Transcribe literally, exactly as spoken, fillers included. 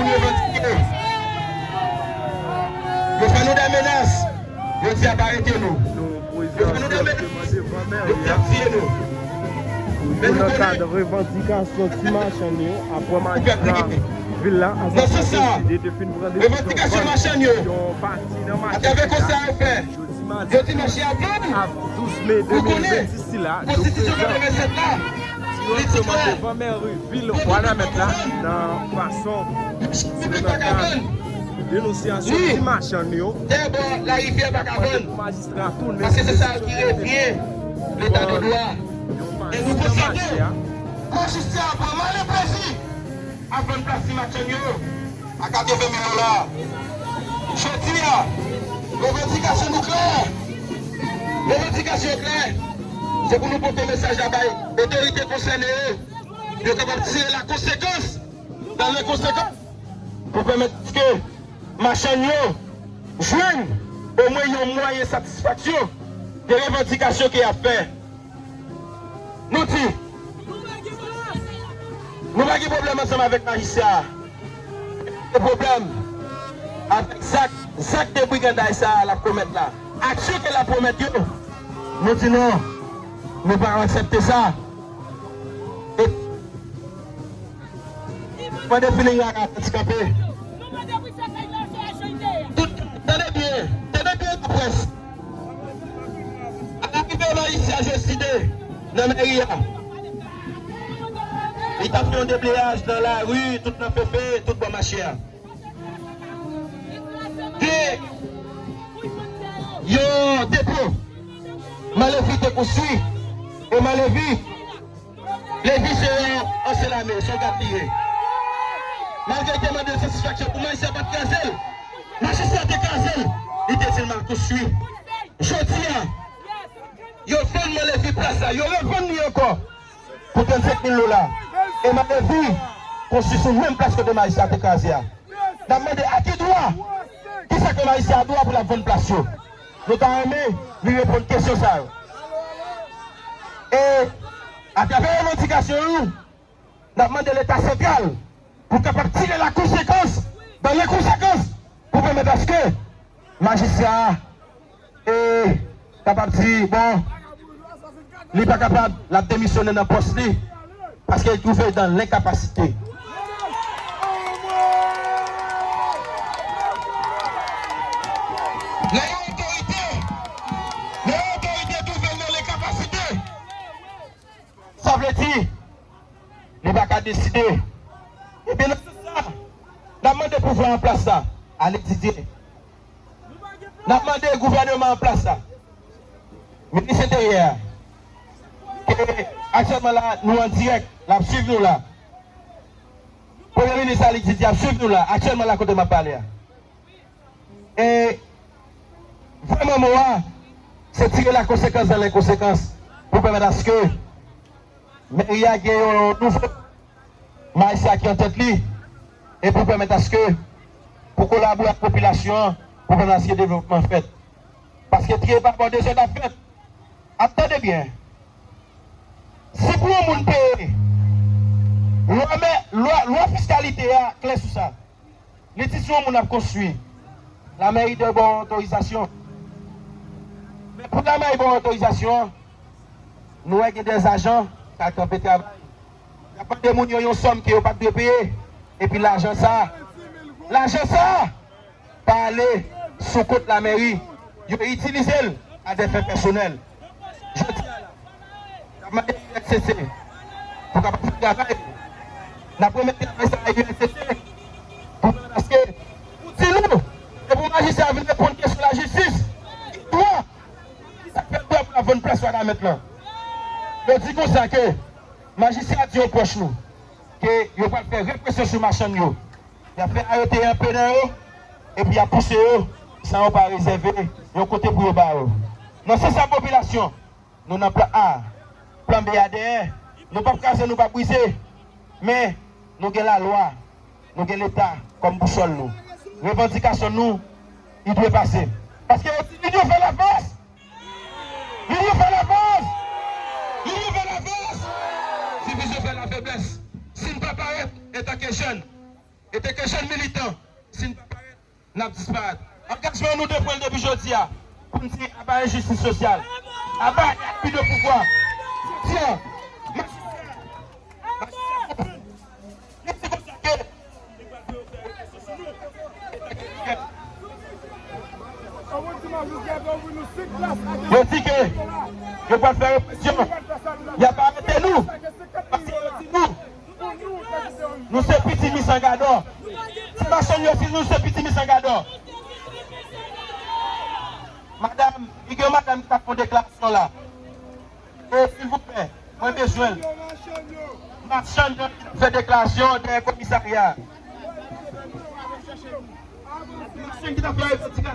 Revandike. Yo fè nou de menas. Yo di ap arete nou. Yo fè nou de menas. Yo di ap tiye nou. Men nou konnen. Nan kad revandikasyon ti machann yo, apre majistra vil la, Asaf Lasoside te fin pran desizyon ban yon pati nan machann yo la. Jodi madi a douz me de mil vennsis sila, nou prezan direkteman devan mèri vil Wanament la nan fason se nan kad denonsyasyon ti machann yo. Majistra tounen sou desizyon ki te pran ban yon pati nan mache a. Majistra pran male plezi ap vann plas ti machann yo a katreven mil dola. Jodi a, revandikasyon nou klè. Revandikasyon klè. Se pou nou pote mesaj la bay otorite konsène yo. Yo kapab tire la konsekans, dan le konsekans, pou pèmèt ke machann yo jwenn omwen yon mwayen satisfaksyon de revandikasyon ke y ap fè. Nou di, nou pa gen pwoblèm ansanm avèk majistra a. Gen pwoblèm avèk zak, zak de briganday sa a l ap komèt la. Aksyon ke l ap komèt yo, nou di non, nou pa aksepte sa. E mande feeling la ka santi kanpe. Tout, tande byen, tande byen laprès. Arive majistra Joside nan mèri a. Li t ap fè yon debleyaj nan lari, tout nan Fefe, tout bò mache a. Gen yon depo Malevi te konstwi. E Malevi, Levi se yon ansyen lame, se yon gad li ye. Malgre li te mande l satisfaksyon pou majistra pa t kraze l, majistra te kraze l, li te di l m ap konstwi. Jodi a, yo vann Malevi plas la, yo revann li ankò pou trannsenk mil dola. E Malevi konstwi sou menm plas kote majistra te kraze a. N ap mande a ki dwa? Kisa ke majistra a dwa pou l ap vann plas yo? Nou ta renmen li reponn kesyon sa yo. E atravè revandikasyon nou, n ap mande Leta santral pou kapab tire la konsekans, dan le konsekans, pou pèmèt aske majistra a e kapab di, bon, li pa kapab, l ap demisyonnen nan pòs li, paske li twouve l dan lenkapasite. Lè yon otorite, lè yon otorite twouve l nan lenkapasite, sa vle di, li pa ka deside. Ebyen, nan sans sa, n ap mande pouvwa an plas la, Alex Didier. N ap mande gouvèneman an plas la, minis enteryè a, ke aktyèlman la, nou an dirèk, l ap swiv nou la. Premye minis Alex Didier ap swiv nou la, aktyèlman la kote m ap pale a. E vrè mo a, se tire la konsekans dan lenkonsekans pou pèmèt aske mèri a gen yon nouvo majistra ki an tèt li, e pou pèmèt aske, pou kolabore ak popilasyon an, pou pèmèt aske devlopman fèt. Paske triye pa bò dezòd ap fèt. Ap tande byen. Si pou yon moun peye, lwa mè, lwa, lwa fiskalite a klè sou sa. Li di si yon moun ap konstwi, lamèri dwe ba w otorizasyon. Men pou lamèri ba w otorizasyon, nou wè gen de ajan k al kanpe travay. Y ap mande moun yo yon sòm ke yo pa t dwe peye. Epi lajan sa, lajan sa pa ale sou kont lamèri. Yo itilize l a dè fen pèsonèl. Jodi a la, n ap mande U L C C pou kapab fè travay. N ap remèt travay sa a U L C C pou paske pou di nou, e pou majistra vin reponn kesyon lajistis. Ki dwa? Sa k fè l dwa pou l ap vann plas Wanament lan? Yo di konsa ke majistra di yon pwòch nou ke yo pral fè represyon sou machann yo. Y ap fè arete anpe nan yo, epi y ap pouse yo san yo pa rezève yon kote pou yo ba yo. Nan sans sa popilasyon, nou nan plan A, plan B a dèyè, nou p ap kraze, nou p ap brize, men nou gen lalwa, nou gen Leta kòm bousòl nou. Revandikasyon nou, li dwe pase. Paske yo di l'union fait la force! L'union fait la force! L'union fait la force! Divizyon fè lafeblès. Si n pa parèt, antanke jèn, E te ke jèn militan, si n pa parèt, n ap disparèt. Angajman nou de pwen depi jodi a, pou n di aba enjistis sosyal, aba abi de pouvwa. Jodi a, majistra, majistra konprann. Li di konsa ke yo di ke yo pral fè represyon. Y ap arete nou. Paske yo di nou, nou se piti Misangadò. Ti machann yo di nou se piti Misangadò. Madanm, li gen yon madanm ki t ap fè yon deklarasyon la. E silvouplè, mwen bezwen l. Machann yo ki t ap fè deklarasyon dèyè komisarya. Machann ki t ap fè revandikasyon.